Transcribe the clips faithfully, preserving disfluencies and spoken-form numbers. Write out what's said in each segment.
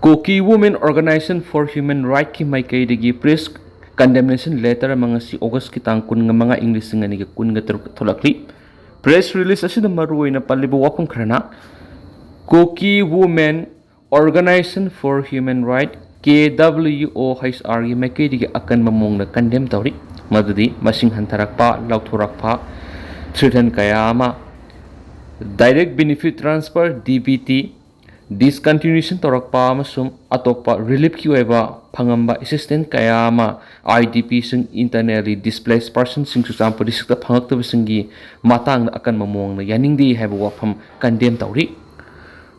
Kuki Women Organization for Human Rightꯀꯤ ꯃꯥꯏꯀꯩꯗꯒꯤ press condemnation letter ꯑꯃ ꯉꯁꯤ Augustꯀꯤ ꯇꯥꯡ ꯀꯨꯟꯃꯉꯥ, ꯏꯪ ꯂꯤꯁꯤꯡ ꯑꯅꯤꯒ ꯀꯨꯟꯒ ꯇꯔꯨꯛ ꯊꯣꯛꯂꯛꯂꯤ꯫ Press release ꯑꯁꯤꯗ ꯃꯔꯨꯑꯣꯏꯅ ꯄꯜꯂꯤꯕ ꯋꯥꯐꯝ ꯈꯔꯅ Kuki Women Organization for Human Right, K W O H R ꯒꯤ ꯃꯥꯏꯀꯩꯗꯒꯤ ꯑꯀꯟꯕ ꯃꯑꯣꯡꯗ condemn ꯇꯧꯔꯤ꯫ ꯃꯗꯨꯗꯤ ꯃꯁꯤꯡ ꯍꯟꯊꯔꯛꯄ, ꯂꯧꯊꯣꯔꯛꯄ, threaten ꯀꯌꯥ ꯑꯃ, direct benefit transfer, D B T, discontinuation ꯇꯧꯔꯛꯄ ꯑꯃꯁꯨꯡ ꯑꯇꯣꯞꯄ reliefꯀꯤ ꯑꯣꯏꯕ ꯐꯪꯉꯝꯕ assistance ꯀꯌꯥ ꯑꯃ IDPꯁꯤꯡ, internally displaced personꯁꯤꯡ ꯆꯨꯔꯆꯥꯟꯄꯨꯔ districtꯇ ꯐꯪꯉꯛꯇꯕꯁꯤꯡꯒꯤ ꯃꯇꯥꯡꯗ ꯑꯀꯟꯕ ꯃꯑꯣꯡꯗ ꯌꯥꯅꯤꯡꯗꯦ ꯍꯥꯏꯕ ꯋꯥꯐꯝ condemn ꯇꯧꯔꯤ꯫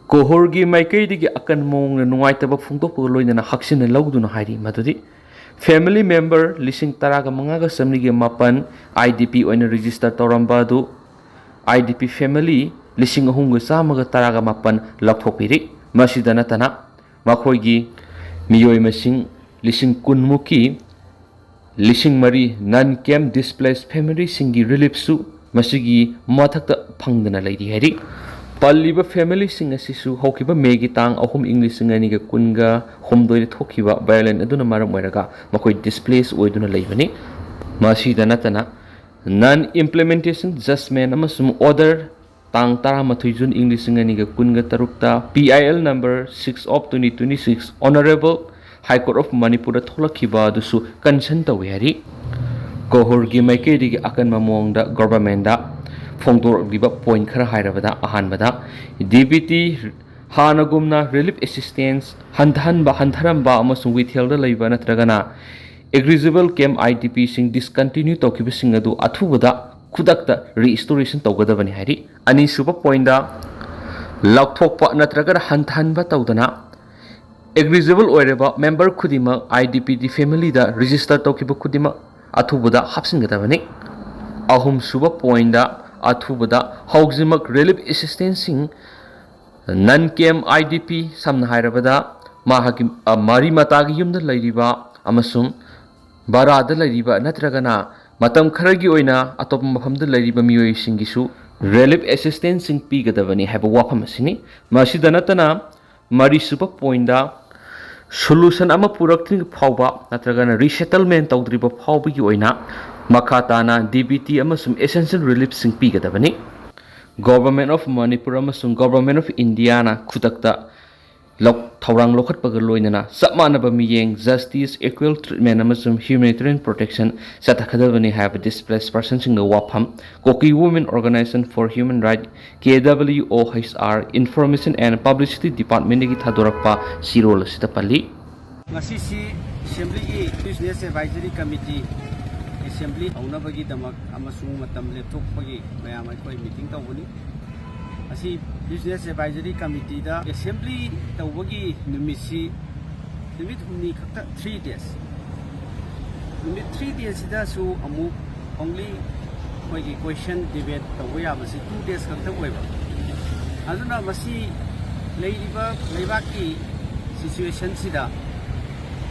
ꯀꯣꯍꯣꯔꯒꯤ ꯃꯥꯏꯀꯩꯗꯒꯤ ꯑꯀꯟꯕ ꯃꯑꯣꯡꯗ ꯅꯨꯡꯉꯥꯏꯇꯕ ꯐꯣꯡꯗꯣꯛꯄꯒ ꯂꯣꯏꯅꯅ ꯍꯛꯆꯤꯟꯅ ꯂꯧꯗꯨꯅ ꯍꯥꯏꯔꯤ ꯃꯗꯨꯗꯤ family member ꯂꯤꯁꯤꯡ ꯇꯔꯥꯒ ꯃꯉꯥꯒ ꯆꯥꯃꯔꯤꯒ ꯃꯥꯄꯟ IDP ꯑꯣꯏꯅ register ꯇꯧꯔꯝꯕ ꯑꯗꯨ IDP family ꯂꯤꯁꯤꯡ ꯑꯍꯨꯝꯒ ꯆꯥꯝꯃꯒ ꯇꯔꯥꯒ ꯃꯥꯄꯟ ꯂꯧꯊꯣꯛꯄꯤꯔꯤ꯫ ꯃꯁꯤꯗ ꯅꯠꯇꯅ ꯃꯈꯣꯏꯒꯤ ꯃꯤꯑꯣꯏ ꯃꯁꯤꯡ ꯂꯤꯁꯤꯡ ꯀꯨꯟꯃꯨꯛꯀꯤ ꯂꯤꯁꯤꯡ ꯃꯔꯤ non camp displaced familyꯁꯤꯡꯒꯤ reliefꯁꯨ ꯃꯁꯤꯒꯤ ꯃꯊꯛꯇ ꯐꯪꯗꯅ ꯂꯩꯔꯤ ꯍꯥꯏꯔꯤ꯫ ꯄꯜꯂꯤꯕ familyꯁꯤꯡ ꯑꯁꯤꯁꯨ ꯍꯧꯈꯤꯕ Mayꯒꯤ ꯇꯥꯡ ꯑꯍꯨꯝ, ꯏꯪ ꯂꯤꯁꯤꯡ ꯑꯅꯤꯒ ꯀꯨꯟꯒ ꯍꯨꯝꯗꯣꯏꯗ ꯊꯣꯛꯈꯤꯕ violence ꯑꯗꯨꯅ ꯃꯔꯝ ꯑꯣꯏꯔꯒ ꯃꯈꯣꯏ displace ꯑꯣꯏꯗꯨꯅ ꯂꯩꯕꯅꯤ꯫ ꯃꯁꯤꯗ ꯅꯠꯇꯅ non implementation judgment ꯑꯃꯁꯨꯡ order ꯇꯥꯡ ꯇꯔꯥꯃꯥꯊꯣꯏ June, ꯏꯪ ꯂꯤꯁꯤꯡ ꯑꯅꯤꯒ ꯀꯨꯟꯒ ꯇꯔꯨꯛꯇ PIL number six of twenty twenty-six, Honourable High Court of Manipurꯗ ꯊꯣꯛꯂꯛꯈꯤꯕ ꯑꯗꯨꯁꯨ condemn ꯇꯧꯏ ꯍꯥꯏꯔꯤ꯫ ꯀꯣꯍꯣꯔꯒꯤ ꯃꯥꯏꯀꯩꯗꯒꯤ ꯑꯀꯟꯕ ꯃꯑꯣꯡꯗ governmentꯗ ꯐꯣꯡꯗꯣꯔꯛꯂꯤꯕ point ꯈꯔ ꯍꯥꯏꯔꯕꯗ, ꯑꯍꯥꯟꯕꯗ, DBT ꯍꯥꯟꯅꯒꯨꯝꯅ relief assistance ꯍꯟꯊꯍꯟꯕ, ꯍꯟꯊꯔꯝꯕ ꯑꯃꯁꯨꯡ ꯋꯤꯊꯦꯜꯗ ꯂꯩꯕ ꯅꯠꯇ꯭ꯔꯒꯅ exileable camp IDPꯁꯤꯡ discontinue ꯇꯧꯈꯤꯕꯁꯤꯡ ꯑꯗꯨ ꯑꯊꯨꯕꯗ, ꯈꯨꯗꯛꯇ restoration ꯇꯧꯒꯗꯕꯅꯤ ꯍꯥꯏꯔꯤ꯫ ꯑꯅꯤꯁꯨꯕ pointꯗ, ꯂꯧꯊꯣꯛꯄ ꯅꯠꯇ꯭ꯔꯒꯅ ꯍꯟꯊꯍꯟꯕ ꯇꯧꯗꯅ exileable ꯑꯣꯏꯔꯕ member ꯈꯨꯗꯤꯡꯃꯛ IDPꯒꯤ familyꯗ register ꯇꯧꯈꯤꯕ ꯈꯨꯗꯤꯡꯃꯛ ꯑꯊꯨꯕꯗ ꯍꯥꯞꯆꯤꯟꯒꯗꯕꯅꯤ꯫ ꯑꯍꯨꯝꯁꯨꯕ pointꯗ, ꯑꯊꯨꯕꯗ ꯍꯧꯖꯤꯛꯃꯛ relief assistanceꯁꯤꯡ non camp IDP, ꯁꯝꯅ ꯍꯥꯏꯔꯕꯗ ꯃꯍꯥꯛꯀꯤ, ꯑ, ꯃꯔꯤ ꯃꯇꯥꯒꯤ ꯌꯨꯝꯗ ꯂꯩꯔꯤꯕ ꯑꯃꯁꯨꯡ ꯚꯔꯥꯗ ꯂꯩꯔꯤꯕ ꯅꯠꯇ꯭ꯔꯒꯅ ꯃꯇꯝ ꯈꯔꯒꯤ ꯑꯣꯏꯅ ꯑꯇꯣꯞꯄ ꯃꯐꯝꯗ ꯂꯩꯔꯤꯕ ꯃꯤꯑꯣꯏꯁꯤꯡꯒꯤꯁꯨ relief assistanceꯁꯤꯡ ꯄꯤꯒꯗꯕꯅꯤ ꯍꯥꯏꯕ ꯋꯥꯐꯝ ꯑꯁꯤꯅꯤ꯫ ꯃꯁꯤꯗ ꯅꯠꯇꯅ ꯃꯔꯤꯁꯨꯕ ꯄꯣꯏꯟꯗ, ꯁꯣꯂꯨꯁꯟ ꯑꯃ ꯄꯨꯔꯛꯇ꯭ꯔꯤꯕ ꯐꯥꯎꯕ ꯅꯠꯇ꯭ꯔꯒꯅ ꯔꯤꯁꯦꯇꯜꯃꯦꯟ ꯇꯧꯗ꯭ꯔꯤꯕ ꯐꯥꯎꯕꯒꯤ ꯑꯣꯏꯅ ꯃꯈꯥ ꯇꯥꯅ ꯗꯤ ꯕꯤ ꯇꯤ ꯑꯃꯁꯨꯡ ꯑꯦꯁꯦꯟꯁꯤꯌꯦꯜ ꯔꯤꯂꯤꯐꯁꯤꯡ ꯄꯤꯒꯗꯕꯅꯤ꯫ Government of Manipur ꯑꯃꯁꯨꯡ Government of Indiaꯅ ꯈꯨꯗꯛꯇ ꯂꯧ-, ꯊꯧꯔꯥꯡ ꯂꯧꯈꯠꯄꯒ ꯂꯣꯏꯅꯅ ꯆꯞ ꯃꯥꯟꯅꯕ ꯃꯤꯠꯌꯦꯡ, ꯖꯁꯇꯤꯁ, ꯏꯀ꯭ꯋꯦꯜ ꯇ꯭ꯔꯤꯠꯃꯦꯟ ꯑꯃꯁꯨꯡ ꯍ꯭ꯌꯨꯃꯦꯅꯤꯇꯦꯔꯤꯌꯟ ꯄ꯭ꯔꯣꯇꯦꯛꯁꯟ ꯆꯠꯊꯒꯗꯕꯅꯤ ꯍꯥꯏꯕ ꯗꯤꯁꯄ꯭ꯂꯦꯁ ꯄꯔꯁꯟꯁꯤꯡꯗ ꯋꯥꯐꯝ꯫ Kuki Women Organisation for Human Rights, ꯀꯦ ꯗꯕ꯭ꯂꯤꯌꯨ ꯑꯣ H R, Information and Publicity Departmentꯗꯒꯤ ꯊꯥꯗꯣꯔꯛꯄ ꯆꯦꯔꯣꯜ ꯑꯁꯤꯗ ꯄꯜꯂꯤ꯫ ꯉꯁꯤꯁꯤ ꯑꯦꯁꯦꯝꯕ꯭ꯂꯤꯒꯤ ꯕꯤꯖꯤꯅꯦꯁ ꯑꯦꯗꯚꯥꯏꯖꯔꯤ ꯀꯃꯤꯇꯤ ꯑꯦꯁꯦꯝꯕ꯭ꯂꯤ ꯇꯧꯅꯕꯒꯤꯗꯃꯛ ꯑꯃꯁꯨꯡ ꯃꯇꯝ ꯂꯦꯞꯊꯣꯛꯄꯒꯤ ꯃꯌꯥꯝ ꯑꯩꯈꯣꯏ ꯃꯤꯇꯤꯡ ꯇꯧꯕꯅꯤ꯫ ꯑꯁꯤ ꯕꯤꯖꯤꯅꯦꯁ ꯑꯦꯗꯚꯥꯏꯖꯔꯤ ꯀꯃꯤꯇꯤꯗ ꯑꯦꯁꯦꯝꯕ꯭ꯂꯤ ꯇꯧꯕꯒꯤ ꯅꯨꯃꯤꯠꯁꯤ ꯅꯨꯃꯤꯠ ꯍꯨꯝꯅꯤ ꯈꯛꯇ, three days꯫ ꯅꯨꯃꯤꯠ three daysꯁꯤꯗꯁꯨ ꯑꯃꯨꯛ only ꯑꯩꯈꯣꯏꯒꯤ question debate ꯇꯧꯕ ꯌꯥꯕꯁꯤ two days ꯈꯛꯇ ꯑꯣꯏꯕ꯫ ꯑꯗꯨꯅ ꯃꯁꯤ ꯂꯩꯔꯤꯕ ꯂꯩꯕꯥꯛꯀꯤ ꯁꯤꯆꯨꯋꯦꯁꯟꯁꯤꯗ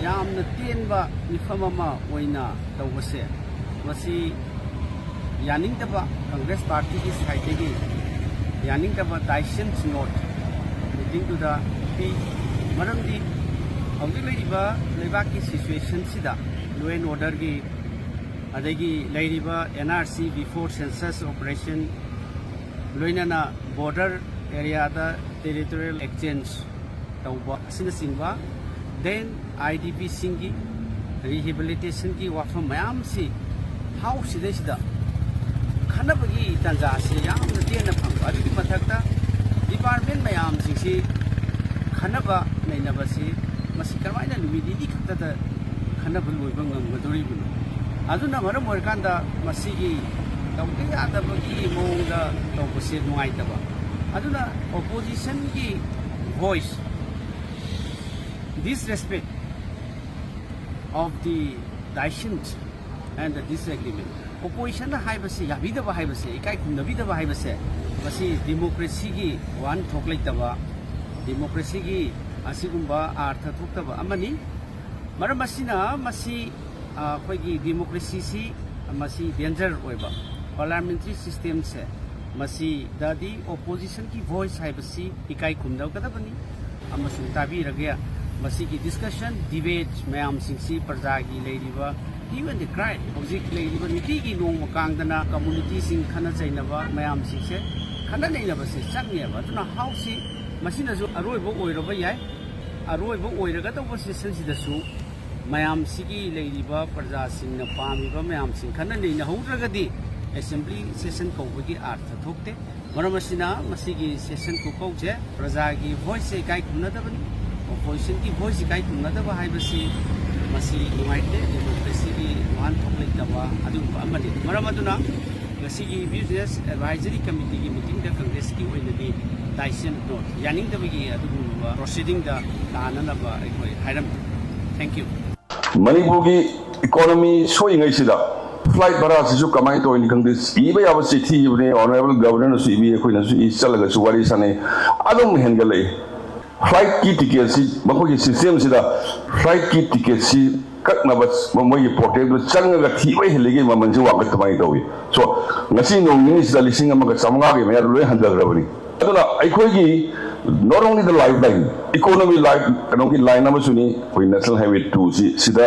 ꯌꯥꯝꯅ ꯇꯦꯟꯕ ꯃꯤꯐꯝ ꯑꯃ ꯑꯣꯏꯅ ꯇꯧꯕꯁꯦ, ꯃꯁꯤ ꯌꯥꯅꯤꯡꯗꯕ, ꯀꯪꯒ꯭ꯔꯦꯁ ꯄꯥꯔꯇꯤꯒꯤ ꯁꯥꯏꯠꯇꯒꯤ ꯌꯥꯅꯤꯡꯗꯕ dissent note ꯃꯤꯇꯤꯡꯗꯨꯗ ꯄꯤ꯫ ꯃꯔꯝꯗꯤ ꯍꯧꯖꯤꯛ ꯂꯩꯔꯤꯕ ꯂꯩꯕꯥꯛꯀꯤ ꯁꯤꯆꯨꯋꯦꯁꯟꯁꯤꯗ law and orderꯒꯤ, ꯑꯗꯒꯤ ꯂꯩꯔꯤꯕ N R C before census operation, ꯂꯣꯏꯅꯅ border areaꯗ territorial exchange ꯇꯧꯕ ꯑꯁꯤꯅꯆꯤꯡꯕ, then IDPꯁꯤꯡꯒꯤ rehabilitationꯒꯤ ꯋꯥꯐꯝ ꯃꯌꯥꯝꯁꯤ ꯍꯥꯎꯁꯁꯤꯗꯩꯁꯤꯗ ꯈꯟꯅꯕꯒꯤ ꯇꯥꯟꯖꯥ ꯑꯁꯤ ꯌꯥꯝꯅ ꯇꯦꯟꯅ ꯐꯪꯕ꯫ ꯑꯗꯨꯒꯤ ꯃꯊꯛꯇ department ꯃꯌꯥꯝꯁꯤꯡꯁꯤ ꯈꯟꯅꯕ ꯅꯩꯅꯕꯁꯤ ꯃꯁꯤ ꯀꯔꯝꯍꯥꯏꯅ ꯅꯨꯃꯤꯠ ꯅꯤꯅꯤ ꯈꯛꯇꯗ ꯈꯟꯅꯕ ꯂꯣꯏꯕ ꯉꯝꯒꯗꯧꯔꯤꯕꯅꯣ? ꯑꯗꯨꯅ ꯃꯔꯝ ꯑꯣꯏꯔꯀꯥꯟꯗ ꯃꯁꯤꯒꯤ ꯇꯧꯗ ꯌꯥꯗꯕꯒꯤ ꯃꯑꯣꯡꯗ ꯇꯧꯕꯁꯦ ꯅꯨꯡꯉꯥꯏꯇꯕ꯫ ꯑꯗꯨꯅ oppositionꯒꯤ voice, disrespect of the dissent and the disagreement, opposition ꯍꯥꯏꯕꯁꯤ, ꯌꯥꯕꯤꯗꯕ ꯍꯥꯏꯕꯁꯦ, ꯏꯀꯥꯏ ꯈꯨꯝꯅꯕꯤꯗꯕ ꯍꯥꯏꯕꯁꯦ, ꯃꯁꯤ democracyꯒꯤ ꯋꯥꯍꯟꯊꯣꯛ ꯂꯩꯇꯕ, democracyꯒꯤ ꯑꯁꯤꯒꯨꯝꯕ ꯑꯥꯔꯊ ꯊꯣꯛꯇꯕ ꯑꯃꯅꯤ꯫ ꯃꯔꯝ ꯑꯁꯤꯅ ꯃꯁꯤ, ꯑ, ꯑꯩꯈꯣꯏꯒꯤ democracyꯁꯤ ꯃꯁꯤ danger ꯑꯣꯏꯕ parliamentary systemꯁꯦ, ꯃꯁꯤꯗꯗꯤ oppositionꯒꯤ voice ꯍꯥꯏꯕꯁꯤ ꯏꯀꯥꯏ ꯈꯨꯝꯅꯒꯗꯕꯅꯤ꯫ ꯑꯃꯁꯨꯡ ꯇꯥꯕꯤꯔꯒꯦ꯫ ꯃꯁꯤꯒꯤ discussion, debate ꯃꯌꯥꯝꯁꯤꯡꯁꯤ ꯄ꯭ꯔꯖꯥꯒꯤ ꯂꯩꯔꯤꯕ hue and cry, ꯍꯧꯖꯤꯛ ꯂꯩꯔꯤꯕ ꯅꯨꯡꯇꯤꯒꯤ ꯅꯣꯡꯃ ꯀꯥꯡꯗꯅ communityꯁꯤꯡ ꯈꯠꯅ ꯆꯩꯅꯕ ꯃꯌꯥꯝꯁꯤꯡꯁꯦ, ꯈꯠꯅ ꯅꯩꯅꯕꯁꯦ ꯆꯪꯉꯦꯕ꯫ ꯑꯗꯨꯅ Houseꯁꯤ ꯃꯁꯤꯅꯁꯨ ꯑꯔꯣꯏꯕ ꯑꯣꯏꯔꯕ ꯌꯥꯏ꯫ ꯑꯔꯣꯏꯕ ꯑꯣꯏꯔꯒꯗꯧꯕ sessionꯁꯤꯗꯁꯨ ꯃꯌꯥꯝꯁꯤꯒꯤ ꯂꯩꯔꯤꯕ ꯄ꯭ꯔꯖꯥꯁꯤꯡꯅ ꯄꯥꯝꯃꯤꯕ ꯃꯌꯥꯝꯁꯤꯡ ꯈꯟꯅ ꯅꯩꯅꯍꯧꯗ꯭ꯔꯒꯗꯤ assembly session ꯀꯧꯕꯒꯤ ꯑꯥꯔꯊ ꯊꯣꯛꯇꯦ꯫ ꯃꯔꯝ ꯑꯁꯤꯅ ꯃꯁꯤꯒꯤ session ꯈꯨꯀꯧꯁꯦ ꯄ꯭ꯔꯖꯥꯒꯤ voiceꯁꯦ ꯏꯀꯥꯏ ꯈꯨꯝꯅꯗꯕꯅꯤ꯫ Oppositionꯒꯤ voiceꯁꯦ ꯏꯀꯥꯏ ꯈꯨꯝꯅꯗꯕ ꯍꯥꯏꯕꯁꯤ ꯃꯁꯤ ꯅꯨꯡꯉꯥꯏꯇꯦ, democracyꯒꯤ ꯋꯥꯍꯟꯊꯣꯛ ꯂꯩꯇꯕ ꯑꯗꯨꯒꯨꯝꯕ ꯑꯃꯅꯤ꯫ ꯃꯔꯝ ꯑꯗꯨꯅ ꯉꯁꯤꯒꯤ Business Advisory Committeeꯒꯤ meetingꯗ Congressꯀꯤ ꯑꯣꯏꯅꯗꯤ ꯇꯥꯏꯁꯦꯟ ꯅꯣꯠ ꯌꯥꯅꯤꯡꯗꯕꯒꯤ ꯑꯗꯨꯒꯨꯝꯂꯕ proceedingꯗ ꯇꯥꯅꯅꯕ ꯑꯩꯈꯣꯏ ꯍꯥꯏꯔꯝꯃꯤ꯫ Thank you꯫ ꯃꯅꯤꯄꯨꯔꯒꯤ economy ꯁꯣꯛꯏꯉꯩꯁꯤꯗ flight ꯚꯔꯥꯁꯤꯁꯨ ꯀꯃꯥꯏꯅ ꯇꯧꯔꯤꯅꯤ ꯈꯪꯗꯦ꯫ ꯏꯕ ꯌꯥꯕ ꯆꯤꯊꯤ ꯏꯕꯅꯦ, Honourable Governorꯅꯁꯨ ꯏꯕꯤ, ꯑꯩꯈꯣꯏꯅꯁꯨ ꯏ, ꯆꯠꯂꯒꯁꯨ ꯋꯥꯔꯤ ꯁꯥꯟꯅꯩ꯫ ꯑꯗꯨꯝ ꯍꯦꯟꯒꯠꯂꯛꯏ꯫ Flightꯀꯤ ticketꯁꯤ, ꯃꯈꯣꯏꯒꯤ systemꯁꯤꯗ flightꯀꯤ ticketꯁꯤ ꯀꯛꯅꯕ ꯃꯣꯏꯒꯤ portalꯗꯨ ꯆꯪꯉꯒ ꯊꯤꯕ ꯍꯦꯜꯂꯤꯒꯤ ꯃꯃꯜꯁꯤ ꯋꯥꯡꯈꯠ ꯀꯃꯥꯏꯅ ꯇꯧꯏ? So, ꯉꯁꯤ ꯅꯣꯡ ꯅꯤꯅꯤꯁꯤꯗ ꯂꯤꯁꯤꯡ ꯑꯃꯒ ꯆꯥꯝꯃꯉꯥꯒꯤ ꯃꯌꯥꯗ ꯂꯣꯏ ꯍꯟꯊꯈ꯭ꯔꯕꯅꯤ꯫ ꯑꯗꯨꯅ ꯑꯩꯈꯣꯏꯒꯤ not only the lifeline, economy life, ꯀꯩꯅꯣꯒꯤ line ꯑꯃꯁꯨꯅꯤ ꯑꯩꯈꯣꯏ National Highway twoꯁꯤ꯫ ꯁꯤꯗ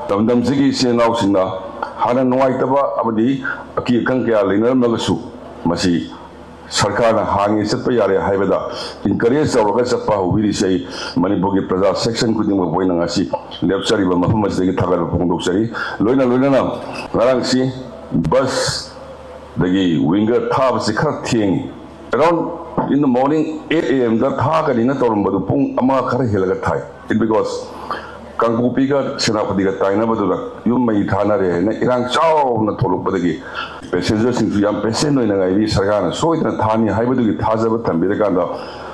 ꯂꯝꯗꯝꯁꯤꯒꯤ ꯏꯆꯤꯜ ꯏꯅꯥꯎꯁꯤꯡꯅ ꯍꯥꯟꯅ ꯅꯨꯡꯉꯥꯏꯇꯕ ꯑꯃꯗꯤ ꯑꯀꯤ ꯑꯈꯪ ꯀꯌꯥ ꯂꯩꯅꯔꯝꯂꯒꯁꯨ, ꯃꯁꯤ ꯁꯔꯀꯥꯔꯅ ꯍꯥꯡꯉꯦ, ꯆꯠꯄ ꯌꯥꯔꯦ ꯍꯥꯏꯕꯗ encourage ꯇꯧꯔꯒ ꯆꯠꯄ ꯍꯧꯕꯤꯔꯤꯁꯦ ꯑꯩ ꯃꯅꯤꯄꯨꯔꯒꯤ ꯄ꯭ꯔꯖꯥ section ꯈꯨꯗꯤꯡꯃꯛꯄꯨ ꯑꯩꯅ ꯉꯁꯤ ꯂꯦꯞꯆꯔꯤꯕ ꯃꯐꯝ ꯑꯁꯤꯗꯒꯤ ꯊꯥꯒꯠꯄ ꯐꯣꯡꯗꯣꯛꯆꯔꯤ꯫ ꯂꯣꯏꯅ ꯂꯣꯏꯅꯅ ꯉꯔꯥꯡꯁꯤ bus ꯑꯗꯒꯤ winger ꯊꯥꯕꯁꯤ ꯈꯔ ꯊꯦꯡꯉꯤ꯫ Around in the morning eight A M ꯗ ꯊꯥꯒꯅꯤꯅ ꯇꯧꯔꯝꯕꯗꯨ ꯄꯨꯡ ꯑꯃ ꯈꯔ ꯍꯦꯜꯂꯒ ꯊꯥꯏ꯫ It because ꯀꯥꯡꯄꯣꯛꯄꯤꯒ ꯁꯦꯅꯥꯄꯇꯤꯒ ꯇꯥꯏꯅꯕꯗꯨꯗ ꯌꯨꯝ ꯃꯩ ꯊꯥꯅꯔꯦ ꯍꯥꯏꯅ ꯏꯔꯥꯡ ꯆꯥꯎꯅ ꯊꯣꯛꯂꯛꯄꯗꯒꯤ passengerꯁꯤꯡꯁꯨ ꯌꯥꯝ patient ꯑꯣꯏꯅ ꯉꯥꯏꯕꯤ, ꯁꯔꯀꯥꯔꯅ ꯁꯣꯏꯗꯅ ꯊꯥꯅꯤ ꯍꯥꯏꯕꯗꯨꯒꯤ ꯊꯥꯖꯕ ꯊꯝꯕꯤꯔꯀꯥꯟꯗ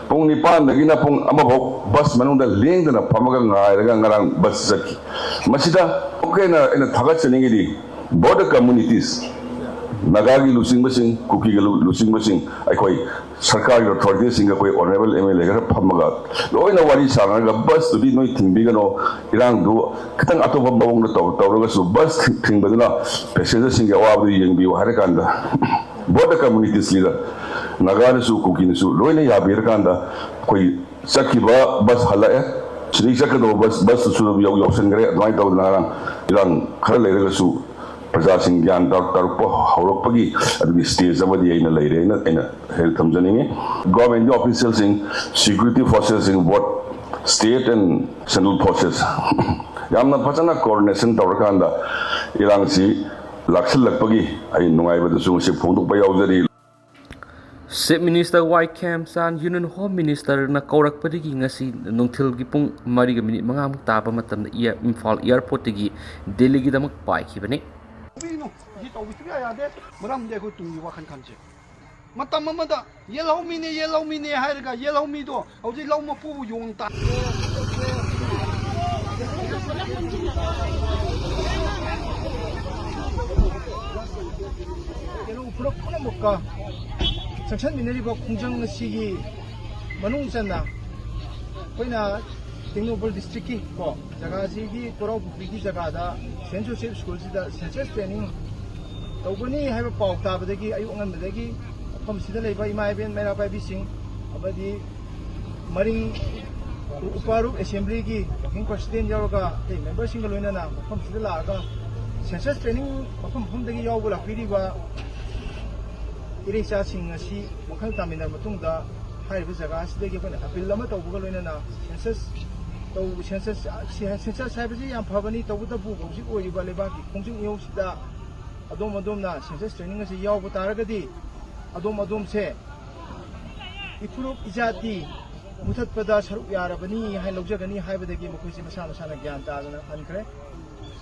ꯄꯨꯡ ꯅꯤꯄꯥꯟꯗꯒꯤꯅ ꯄꯨꯡ ꯑꯃ ꯐꯥꯎ bus ꯃꯅꯨꯡꯗ ꯂꯦꯡꯗꯅ ꯐꯝꯃꯒ ꯉꯥꯏꯔꯒ ꯉꯔꯥꯡ bus ꯆꯠꯈꯤ꯫ ꯃꯁꯤꯗ ꯑꯃꯨꯛꯀ ꯍꯦꯟꯅ ꯑꯩꯅ ꯊꯥꯒꯠꯆꯅꯤꯡꯉꯤꯗꯤ both the communities, ꯅꯥꯒꯥꯒꯤ ꯂꯨꯆꯤꯡꯕꯁꯤꯡ, ꯀꯨꯀꯤꯒꯤ ꯂꯨ-, ꯂꯨꯆꯤꯡꯕꯁꯤꯡ, ꯑꯩꯈꯣꯏ ꯁꯔꯀꯥꯔꯒꯤ authorityꯁꯤꯡꯒ ꯑꯩꯈꯣꯏ Honourable M L A ꯈꯔ ꯐꯝꯃꯒ ꯂꯣꯏꯅ ꯋꯥꯔꯤ ꯁꯥꯟꯅꯔꯒ bus ꯇꯨꯗꯤ ꯅꯣꯏ ꯊꯤꯡꯕꯤꯒꯅꯣ, ꯏꯔꯥꯡꯗꯨ ꯈꯤꯇꯪ ꯑꯇꯣꯞꯄ ꯃꯑꯣꯡꯗ ꯇꯧ-, ꯇꯧꯔꯒꯁꯨ bus ꯊꯤꯡ-, ꯊꯤꯡꯕꯗꯨꯅ passengerꯁꯤꯡꯒꯤ ꯑꯋꯥꯕꯗꯨ ꯌꯦꯡꯕꯤꯌꯨ ꯍꯥꯏꯔꯀꯥꯟꯗ both the communities leader, ꯅꯥꯒꯥꯅꯁꯨ ꯀꯨꯀꯤꯅꯁꯨ ꯂꯣꯏꯅ ꯌꯥꯕꯤꯔꯀꯥꯟꯗ ꯑꯩꯈꯣꯏ ꯆꯠꯈꯤꯕ ꯕꯁ ꯍꯜꯂꯛꯑꯦ, ꯁꯤꯗꯒꯤ ꯆꯠꯀꯗꯧꯕ ꯕꯁ, ꯕꯁꯇꯨꯁꯨ ꯑꯗꯨꯝ ꯌꯥꯎ-, ꯌꯥꯎꯁꯟꯈ꯭ꯔꯦ꯫ ꯑꯗꯨꯃꯥꯏꯅ ꯇꯧꯗꯅ ꯉꯔꯥꯡ ꯏꯔꯥꯡ ꯈꯔ ꯂꯩꯔꯒꯁꯨ ꯄ꯭ꯔꯖꯥꯁꯤꯡ ꯒ꯭ꯌꯥꯟ ꯇꯥ-, ꯇꯥꯔꯛꯄ ꯍꯧꯔꯛꯄꯒꯤ ꯑꯗꯨꯒꯤ stage ꯑꯃꯗꯤ ꯑꯩꯅ ꯂꯩꯔꯦ ꯍꯥꯏꯅ ꯑꯩꯅ ꯍꯦꯛ ꯊꯝꯖꯅꯤꯡꯉꯤ꯫ Government ꯒꯤ official ꯁꯤꯡ, security forces ꯁꯤꯡ, both state and central forces, ꯌꯥꯝꯅ ꯐꯖꯅ coordination ꯇꯧꯔꯀꯥꯟꯗ ꯏꯔꯥꯡꯁꯤ ꯂꯥꯛꯁꯤꯜꯂꯛꯄꯒꯤ ꯑꯩ ꯅꯨꯡꯉꯥꯏꯕꯗꯨꯁꯨ ꯉꯁꯤ ꯐꯣꯡꯗꯣꯛꯄ ꯌꯥꯎꯖꯔꯤ꯫ Chief Minister ꯋꯥꯏ ꯈꯦꯝꯆꯥꯟ Union Home Minister ꯅ ꯀꯧꯔꯛꯄꯗꯒꯤ ꯉꯁꯤ ꯅꯨꯡꯊꯤꯜꯒꯤ ꯄꯨꯡ ꯃꯔꯤꯒ ꯃꯤꯅꯤꯠ ꯃꯉꯥꯃꯨꯛ ꯇꯥꯕ ꯃꯇꯝꯗ ꯏꯌꯥ-, ꯏꯝꯐꯥꯜ airport ꯇꯒꯤ ꯗꯦꯜꯂꯤꯒꯤꯗꯃꯛ ꯄꯥꯏꯈꯤꯕꯅꯤ꯫ ꯇꯧꯕꯤꯅꯨ꯫ ꯃꯁꯤ ꯇꯧꯕ ꯁꯨꯡꯌꯥ ꯌꯥꯗꯦ꯫ ꯃꯔꯝꯗꯤ ꯑꯩꯈꯣꯏ ꯇꯨꯡꯒꯤ ꯋꯥꯈꯜ ꯈꯟꯁꯦ꯫ ꯃꯇꯝ ꯑꯃꯗ ꯌꯦꯜꯍꯧꯃꯤꯅꯦ, ꯌꯦꯜꯍꯧꯃꯤꯅꯦ ꯍꯥꯏꯔꯒ ꯌꯦꯜꯍꯧꯃꯤꯗꯣ ꯍꯧꯖꯤꯛ ꯂꯧ ꯃꯄꯨꯕꯨ ꯌꯣꯟ ꯇꯥ-, ꯌꯦꯜꯍꯧ ꯐꯨꯔꯨꯞ ꯄꯨꯝꯅꯃꯛꯀ ꯆꯪꯁꯟꯃꯤꯟꯅꯔꯤꯕ ꯈꯣꯡꯖꯪ ꯑꯁꯤꯒꯤ ꯃꯅꯨꯡ ꯆꯟꯅ ꯑꯩꯈꯣꯏꯅ ꯇꯦꯡꯅꯧꯄꯜ district ꯀꯤ ꯀꯣ ꯖꯒꯥꯁꯤꯒꯤ ꯀꯣꯔꯥꯎ ꯄꯨꯈ꯭ꯔꯤꯒꯤ ꯖꯒꯥꯗ Saint Joseph School ꯁꯤꯗ census training ꯇꯧꯒꯅꯤ ꯍꯥꯏꯕ ꯄꯥꯎ ꯇꯥꯕꯗꯒꯤ ꯑꯌꯨꯛ ꯑꯉꯟꯕꯗꯒꯤ ꯃꯐꯝꯁꯤꯗ ꯂꯩꯕ ꯏꯃꯥ ꯏꯕꯦꯟ ꯃꯩꯔꯥ ꯄꯥꯏꯕꯤꯁꯤꯡ ꯑꯃꯗꯤ ꯃꯔꯤꯡ ꯎꯄꯥꯔꯨꯞ assembly ꯒꯤ working president ꯌꯥꯎꯔꯒ ꯑꯇꯩ member ꯁꯤꯡꯒ ꯂꯣꯏꯅꯅ ꯃꯐꯝꯁꯤꯗ ꯂꯥꯛꯑꯒ census training ꯃꯐꯝ ꯃꯐꯝꯗꯒꯤ ꯌꯥꯎꯕ ꯂꯥꯛꯄꯤꯔꯤꯕ ꯏꯔꯩꯆꯥꯁꯤꯡ ꯑꯁꯤ ꯋꯥꯈꯜ ꯇꯥꯃꯤꯟꯅꯔꯕ ꯃꯇꯨꯡꯗ ꯍꯥꯏꯔꯤꯕ ꯖꯒꯥ ꯑꯁꯤꯗꯒꯤ ꯑꯩꯈꯣꯏꯅ appeal ꯑꯃ ꯇꯧꯕꯒ ꯂꯣꯏꯅꯅ census ꯇꯧ-, census, census ꯍꯥꯏꯕꯁꯤ ꯌꯥꯝ ꯐꯕꯅꯤ, ꯇꯧꯕꯇꯕꯨ ꯍꯧꯖꯤꯛ ꯑꯣꯏꯔꯤꯕ ꯂꯩꯕꯥꯛꯀꯤ ꯈꯣꯡꯖꯪ ꯏꯍꯧꯁꯤꯗ ꯑꯗꯣꯝ ꯑꯗꯣꯝꯅ census training ꯑꯁꯤ ꯌꯥꯎꯕ ꯇꯥꯔꯒꯗꯤ ꯑꯗꯣꯝ ꯑꯗꯣꯝꯁꯦ ꯏꯐꯨꯔꯨꯞ ꯏꯖꯥꯇꯤ ꯃꯨꯊꯠꯄꯗ ꯁꯔꯨꯛ ꯌꯥꯔꯕꯅꯤ ꯍꯥꯏꯅ ꯂꯧꯖꯒꯅꯤ ꯍꯥꯏꯕꯗꯒꯤ ꯃꯈꯣꯏꯁꯦ ꯃꯁꯥ ꯃꯁꯥꯅ ꯒ꯭ꯌꯥꯟ ꯇꯥꯗꯅ ꯍꯟꯈ꯭ꯔꯦ꯫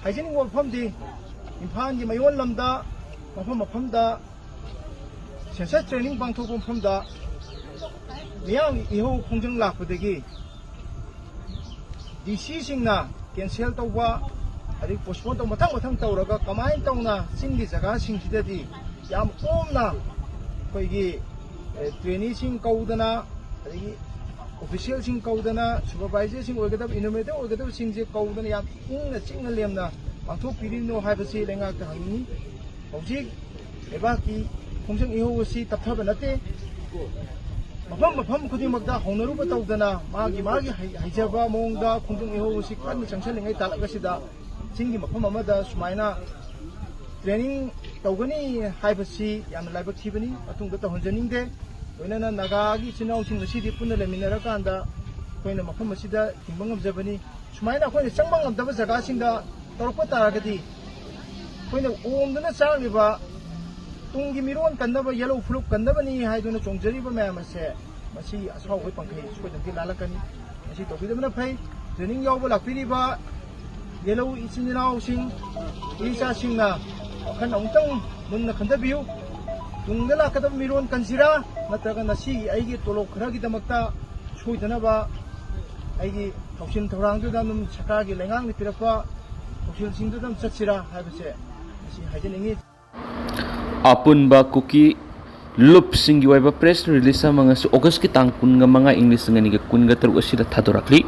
ꯍꯥꯏꯖꯅꯤꯡꯕ ꯋꯥꯐꯝꯗꯤ ꯏꯝꯐꯥꯜꯒꯤ ꯃꯌꯣꯟ ꯂꯝꯗ ꯃꯐꯝ ꯃꯐꯝꯗ census training ꯄꯥꯡꯊꯣꯛꯄ ꯃꯐꯝꯗ ꯃꯤꯌꯥꯝꯒꯤ ꯏꯍꯧ ꯈꯣꯡꯖꯪ ꯂꯥꯛꯄꯗꯒꯤ D C ꯁꯤꯡꯅ cancel ꯇꯧꯕ, ꯑꯗꯒꯤ postpone ꯇꯧꯕ, ꯃꯊꯪ ꯃꯊꯪ ꯇꯧꯔꯒ ꯀꯃꯥꯏꯅ ꯇꯧꯅ ꯆꯤꯡꯒꯤ ꯖꯒꯥꯁꯤꯡꯁꯤꯗꯗꯤ ꯌꯥꯝ ꯀꯣꯝꯅ ꯑꯩꯈꯣꯏꯒꯤ, ꯑꯦ, trainee ꯁꯤꯡ ꯀꯧꯗꯅ, ꯑꯗꯒꯤ official ꯁꯤꯡ ꯀꯧꯗꯅ, supervisor ꯁꯤꯡ ꯑꯣꯏꯒꯗꯕ, enumerator ꯑꯣꯏꯒꯗꯕꯁꯤꯡꯁꯦ ꯀꯧꯗꯅ ꯌꯥꯝ ꯏꯪꯅ ꯆꯤꯛꯅ ꯂꯦꯝꯅ ꯄꯥꯡꯊꯣꯛꯄꯤꯔꯤꯅꯣ ꯍꯥꯏꯕꯁꯤ ꯂꯩꯉꯥꯛꯇ ꯍꯪꯅꯤꯡꯏ꯫ ꯍꯧꯖꯤꯛ ꯂꯩꯕꯥꯛꯀꯤ ꯈꯣꯡꯖꯪ ꯏꯍꯧ ꯑꯁꯤ ꯇꯞꯊꯕ ꯅꯠꯇꯦ꯫ ꯃꯐꯝ ꯃꯐꯝ ꯈꯨꯗꯤꯡꯃꯛꯇ ꯍꯧꯅꯔꯨꯕ ꯇꯧꯗꯅ ꯃꯥꯒꯤ ꯃꯥꯒꯤ ꯍꯩ- ꯍꯩꯖꯕ ꯃꯑꯣꯡꯗ ꯈꯣꯡꯖꯪ ꯏꯍꯧ ꯑꯁꯤ ꯀꯟꯅ ꯆꯪꯁꯤꯜꯂꯤꯉꯩ ꯇꯥꯂꯛ ꯑꯁꯤꯗ ꯆꯤꯡꯒꯤ ꯃꯐꯝ ꯑꯃꯗ ꯁꯨꯃꯥꯏꯅ ꯇ꯭ꯔꯦꯅꯤꯡ ꯇꯧꯒꯅꯤ ꯍꯥꯏꯕꯁꯤ ꯌꯥꯝꯅ ꯂꯥꯏꯕꯛ ꯊꯤꯕꯅꯤ꯫ ꯃꯇꯨꯡꯗ ꯇꯧꯍꯟꯖꯅꯤꯡꯗꯦ꯫ ꯂꯣꯏꯅꯅ ꯅꯥꯒꯥꯒꯤ ꯏꯆꯤꯟ ꯏꯅꯥꯎꯁꯤꯡ ꯉꯁꯤꯗꯤ ꯄꯨꯟꯅ ꯂꯩꯃꯤꯟꯅꯔꯀꯥꯟꯗ ꯑꯩꯈꯣꯏꯅ ꯃꯐꯝ ꯑꯁꯤꯗ ꯍꯤꯡꯕ ꯉꯝꯖꯕꯅꯤ꯫ ꯁꯨꯃꯥꯏꯅ ꯑꯩꯈꯣꯏꯅ ꯆꯪꯕ ꯉꯝꯗꯕ ꯖꯒꯥꯁꯤꯡꯗ ꯇꯧꯔꯛꯄ ꯇꯥꯔꯒꯗꯤ ꯑꯩꯈꯣꯏꯅ ꯑꯣꯝꯗꯨꯅ ꯆꯥꯔꯤꯕ ꯇꯨꯡꯒꯤ ꯃꯤꯔꯣꯟ ꯀꯟꯅꯕ, ꯌꯦꯜꯍꯧ ꯐꯨꯔꯨꯞ ꯀꯟꯅꯕꯅꯤ ꯍꯥꯏꯗꯨꯅ ꯆꯣꯡꯖꯔꯤꯕ ꯃꯌꯥꯝ ꯑꯁꯦ ꯃꯁꯤ ꯑꯁꯥꯎꯕꯒꯤ ꯄꯥꯡꯈꯩ ꯁꯣꯏꯗꯅꯗꯤ ꯂꯥꯜꯂꯛꯀꯅꯤ꯫ ꯃꯁꯤ ꯇꯧꯕꯤꯗꯕꯅ ꯐꯩ꯫ ꯇ꯭ꯔꯦꯅꯤꯡ ꯌꯥꯎꯕ ꯂꯥꯛꯄꯤꯔꯤꯕ ꯌꯦꯜꯍꯧ ꯏꯆꯤꯟ ꯏꯅꯥꯎꯁꯤꯡ, ꯏꯆꯥꯁꯤꯡꯅ ꯋꯥꯈꯜ ꯑꯃꯨꯛꯇꯪ ꯃꯨꯟꯅ ꯈꯟꯊꯕꯤꯌꯨ꯫ ꯇꯨꯡꯗ ꯂꯥꯛꯀꯗꯕ ꯃꯤꯔꯣꯟ ꯀꯟꯁꯤꯔꯥ, ꯅꯠꯇ꯭ꯔꯒ ꯉꯁꯤꯒꯤ ꯑꯩꯒꯤ ꯇꯣꯂꯣꯞ ꯈꯔꯒꯤꯗꯃꯛꯇ ꯁꯣꯏꯗꯅꯕ ꯑꯩꯒꯤ ꯊꯧꯁꯤꯜ ꯊꯧꯔꯥꯡꯗꯨꯗ ꯑꯗꯨꯝ ꯁꯔꯀꯥꯔꯒꯤ ꯂꯩꯉꯥꯛꯅ ꯄꯤꯔꯛꯄ ꯊꯧꯁꯤꯜꯁꯤꯡꯗꯨꯗ ꯑꯗꯨꯝ ꯆꯠꯁꯤꯔꯥ ꯍꯥꯏꯕꯁꯦ ꯃꯁꯤ ꯍꯥꯏꯖꯅꯤꯡꯉꯤ꯫ ꯑꯄꯨꯟꯕ ꯀꯨꯀꯤ ꯂꯨꯞꯁꯤꯡꯒꯤ ꯑꯣꯏꯕ ꯄ꯭ꯔꯦꯁ ꯔꯤꯂꯤꯁ ꯑꯃ ꯉꯁꯤ ꯑꯣꯒꯁꯀꯤ ꯇꯥꯡ ꯀꯨꯟꯒ ꯃꯉꯥ, ꯏꯪ ꯂꯤꯁꯤꯡ ꯑꯅꯤꯒ ꯀꯨꯟꯒ ꯇꯔꯨꯛ ꯑꯁꯤꯗ ꯊꯥꯗꯣꯔꯛꯂꯤ꯫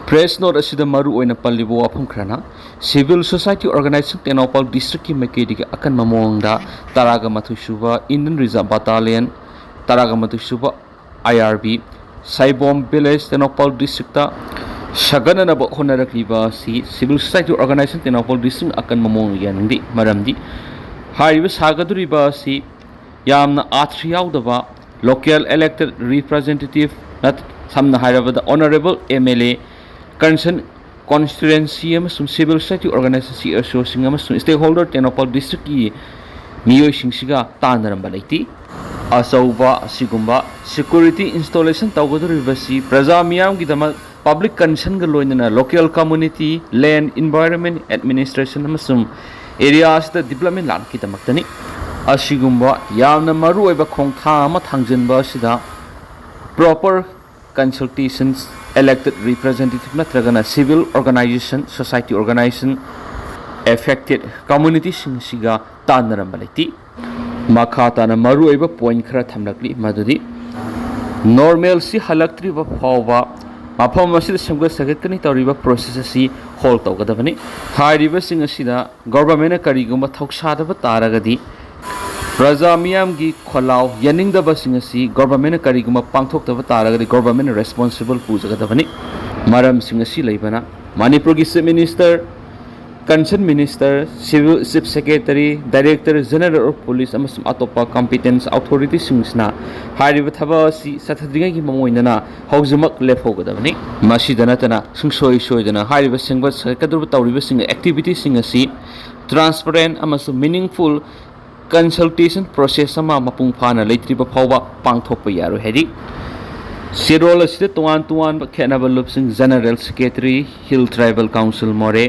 ꯄ꯭ꯔꯦꯁ ꯅꯣꯠ ꯑꯁꯤꯗ ꯃꯔꯨ ꯑꯣꯏꯅ ꯄꯜꯂꯤꯕ ꯋꯥꯐꯝ ꯈꯔꯅ, ꯁꯤꯚꯤꯜ ꯁꯣꯁꯥꯏꯇꯤ ꯑꯣꯔꯒꯅꯥꯏꯖꯦꯁꯟ ꯇꯦꯡꯅꯧꯄꯜ ꯗꯤꯁꯇ꯭ꯔꯤꯛꯀꯤ ꯃꯥꯏꯀꯩꯗꯒꯤ ꯑꯀꯟꯕ ꯃꯑꯣꯡꯗ ꯇꯔꯥꯒ ꯃꯥꯊꯣꯏ ꯁꯨꯕ ꯏꯟꯗꯤꯌꯟ ꯔꯤꯖꯥꯔꯚ ꯕꯠꯇꯥꯂꯤꯌꯟ, ꯇꯔꯥꯒ ꯃꯥꯊꯣꯏ ꯁꯨꯕ I R B, Saibom village, Tengnoupal district ꯁꯥꯒꯠꯅꯅꯕ ꯍꯣꯠꯅꯔꯛꯂꯤꯕ ꯑꯁꯤ civil society organisation Tengnoupal district ꯑꯀꯟꯕ ꯃꯑꯣꯡꯗ ꯌꯥꯅꯤꯡꯗꯦ꯫ ꯃꯔꯝꯗꯤ ꯍꯥꯏꯔꯤꯕ ꯁꯥꯒꯗꯧꯔꯤꯕ ꯑꯁꯤ ꯌꯥꯝꯅ ꯑꯥꯔꯊ ꯌꯥꯎꯗꯕ, ꯂꯣꯀꯦꯜ ꯏꯂꯦꯛꯇꯦꯗ ꯔꯤꯄ꯭ꯔꯖꯦꯟꯇꯦꯇꯤꯚ ꯅꯠ-, ꯁꯝꯅ ꯍꯥꯏꯔꯕꯗ honourable M L A, concern constituency ꯑꯃꯁꯨꯡ civil society organisation, C S ꯑꯣꯁꯤꯡ ꯑꯃꯁꯨꯡ ꯁ꯭ꯇꯦꯛꯍꯣꯜꯗꯔ ꯇꯦꯡꯅꯧꯄꯜ ꯗꯤꯁꯇ꯭ꯔꯤꯛꯀꯤ ꯃꯤꯑꯣꯏꯁꯤꯡꯁꯤꯒ ꯇꯥꯟꯅꯔꯝꯕ ꯂꯩꯇꯦ꯫ ꯑꯆꯧꯕ ꯑꯁꯤꯒꯨꯝꯕ ꯁꯦꯀ꯭ꯌꯨꯔꯤꯇꯤ ꯏꯟꯁꯇꯣꯂꯦꯁꯟ ꯇꯧꯒꯗꯧꯔꯤꯕꯁꯤ ꯄ꯭ꯔꯖꯥ ꯃꯤꯌꯥꯝꯒꯤꯗꯃꯛ ꯄꯕ꯭ꯂꯤꯛ ꯀꯟꯁꯔꯟꯒ ꯂꯣꯏꯅꯅ ꯂꯣꯀꯦꯜ ꯀꯝꯃꯨꯅꯤꯇꯤ, ꯂꯦꯟ, ꯏꯟꯚꯥꯏꯔꯣꯟꯃꯦꯟ ꯑꯦꯗꯃꯤꯅꯤꯁꯇ꯭ꯔꯦꯁꯟ ꯑꯃꯁꯨꯡ ꯑꯦꯔꯤꯌꯥ ꯑꯁꯤꯗ ꯗꯤꯕ꯭ꯂꯞꯃꯦꯟ ꯂꯥꯛꯀꯤꯗꯃꯛꯇꯅꯤ꯫ ꯑꯁꯤꯒꯨꯝꯕ ꯌꯥꯝꯅ ꯃꯔꯨꯑꯣꯏꯕ ꯈꯣꯡꯊꯥꯡ ꯑꯃ ꯊꯥꯡꯖꯤꯟꯕ ꯑꯁꯤꯗ ꯄ꯭ꯔꯣꯄꯔ ꯀꯟꯁꯜꯇꯦꯁꯟꯁ, ꯏꯂꯦꯛꯇꯦꯗ ꯔꯤꯄ꯭ꯔꯖꯦꯟꯇꯦꯇꯤꯚ ꯅꯠꯇ꯭ꯔꯒꯅ ꯁꯤꯚꯤꯜ ꯑꯣꯔꯒꯅꯥꯏꯖꯦꯁꯟ, ꯁꯣꯁꯥꯏꯇꯤ ꯑꯣꯔꯒꯅꯥꯏꯖꯦꯁꯟ, ꯑꯦꯐꯦꯛꯇꯦꯗ ꯀꯝꯃꯨꯅꯤꯇꯤꯁꯤꯡꯁꯤꯒ ꯇꯥꯟꯅꯔꯝꯕ ꯂꯩꯇꯦ꯫ ꯃꯈꯥ ꯇꯥꯅ ꯃꯔꯨꯑꯣꯏꯕ ꯄꯣꯏꯟ ꯈꯔ ꯊꯝꯂꯛꯂꯤ, ꯃꯗꯨꯗꯤ ꯅꯣꯔꯃꯦꯜꯁꯤ ꯍꯜꯂꯛꯇ꯭ꯔꯤꯕ ꯐꯥꯎꯕ ꯃꯐꯝ ꯑꯁꯤꯗ ꯁꯦꯝꯒꯠ ꯁꯥꯒꯠꯀꯅꯤ ꯇꯧꯔꯤꯕ ꯄ꯭ꯔꯣꯁꯦꯁ ꯑꯁꯤ ꯍꯣꯜ ꯇꯧꯒꯗꯕꯅꯤ꯫ ꯍꯥꯏꯔꯤꯕꯁꯤꯡ ꯑꯁꯤꯗ ꯒꯣꯚꯔꯟꯃꯦꯟꯠꯅ ꯀꯔꯤꯒꯨꯝꯕ ꯊꯧꯁꯥꯗꯕ ꯇꯥꯔꯒꯗꯤ ꯄ꯭ꯔꯖꯥ ꯃꯤꯌꯥꯝꯒꯤ ꯈꯣꯜꯂꯥꯎ ꯌꯥꯅꯤꯡꯗꯕꯁꯤꯡ ꯑꯁꯤ ꯒꯣꯚꯔꯟꯃꯦꯟꯠꯅ ꯀꯔꯤꯒꯨꯝꯕ ꯄꯥꯡꯊꯣꯛꯇꯕ ꯇꯥꯔꯒꯗꯤ ꯒꯣꯚꯔꯟꯃꯦꯟꯠꯅ ꯔꯦꯁꯄꯣꯟꯁꯤꯕꯜ ꯄꯨꯖꯒꯗꯕꯅꯤ꯫ ꯃꯔꯝꯁꯤꯡ ꯑꯁꯤ ꯂꯩꯕꯅ ꯃꯅꯤꯄꯨꯔꯒꯤ chief minister, concern minister, civil chief secretary, director general of police ꯑꯃꯁꯨꯡ ꯑꯇꯣꯞꯄ ꯀꯝꯄꯤꯇꯦꯟꯁ ꯑꯣꯊꯣꯔꯤꯇꯤꯁꯤꯡꯁꯤꯅ ꯍꯥꯏꯔꯤꯕ ꯊꯕꯛ ꯑꯁꯤ ꯆꯠꯊꯗ꯭ꯔꯤꯉꯩꯒꯤ ꯃꯑꯣꯡ ꯑꯣꯏꯅꯅ ꯍꯧꯖꯤꯛꯃꯛ ꯂꯦꯞꯍꯧꯒꯗꯕꯅꯤ꯫ ꯃꯁꯤꯗ ꯅꯠꯇꯅ ꯁꯨꯡꯁꯣꯏ ꯁꯣꯏꯗꯅ ꯍꯥꯏꯔꯤꯕ ꯁꯦꯝꯒꯠ ꯁꯥꯒꯠꯀꯗꯧꯔꯤꯕ ꯇꯧꯔꯤꯕꯁꯤꯡ ꯑꯦꯛꯇꯤꯚꯤꯇꯤꯁꯤꯡ ꯑꯁꯤ ꯇ꯭ꯔꯥꯟꯁꯄꯔꯦꯟ ꯑꯃꯁꯨꯡ ꯃꯤꯅꯤꯡꯐꯨꯜ ꯀꯟꯁꯜꯇꯦꯁꯟ ꯄ꯭ꯔꯣꯁꯦꯁ ꯑꯃ ꯃꯄꯨꯡ ꯐꯥꯅ ꯂꯩꯇ꯭ꯔꯤꯕ ꯐꯥꯎꯕ ꯄꯥꯡꯊꯣꯛꯄ ꯌꯥꯔꯣꯏ ꯍꯥꯏꯔꯤ꯫ ꯆꯦꯔꯣꯜ ꯑꯁꯤꯗ ꯇꯣꯉꯥꯟ ꯇꯣꯉꯥꯟꯕ ꯈꯦꯠꯅꯕ ꯂꯨꯞꯁꯤꯡ general secretary, hill tribal council Moreh,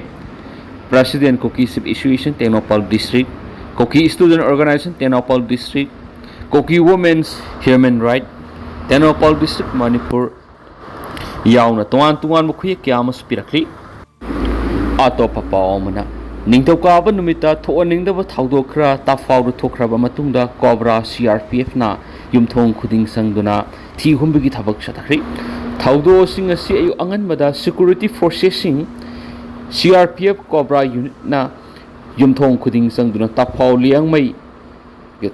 president Kuki chief association Tengnoupal district, Kuki student organisation Tengnoupal district, Kuki women's human right, Tengnoupal district Manipur ꯌꯥꯎꯅ ꯇꯣꯉꯥꯟ ꯇꯣꯉꯥꯟꯕ ꯈꯨꯌꯦꯛ ꯀꯌꯥ ꯑꯃꯁꯨ ꯄꯤꯔꯛꯂꯤ꯫ ꯑꯇꯣꯞꯄ ꯄꯥꯎ ꯑꯃꯅ, ꯅꯤꯡꯊꯧꯀꯥꯕ ꯅꯨꯃꯤꯠꯇ ꯊꯣꯛꯍꯟꯅꯤꯡꯗꯕ ꯊꯧꯗꯣꯛ ꯈꯔ ꯇꯥꯐꯥꯎꯗ ꯊꯣꯛꯈ꯭ꯔꯕ ꯃꯇꯨꯡꯗ ꯀꯣꯕ꯭ꯔꯥ ꯁꯤ ꯑꯥꯔ ꯄꯤ ꯑꯦꯐꯅ ꯌꯨꯝꯊꯣꯡ ꯈꯨꯗꯤꯡ ꯆꯪꯗꯨꯅ ꯊꯤ ꯍꯨꯝꯕꯒꯤ ꯊꯕꯛ ꯆꯠꯊꯈ꯭ꯔꯤ꯫ ꯊꯧꯗꯣꯛꯁꯤꯡ ꯑꯁꯤ ꯑꯌꯨꯛ ꯑꯉꯟꯕꯗ ꯁꯦꯀ꯭ꯌꯨꯔꯤꯇꯤ ꯐꯣꯔꯁꯦꯁꯁꯤꯡ, C R P F cobra ꯌꯨꯅꯤꯠꯅ ꯌꯨꯝꯊꯣꯡ ꯈꯨꯗꯤꯡ ꯆꯪꯗꯨꯅ ꯇꯥꯐꯥꯎ ꯂꯤꯌꯥꯡꯃꯩ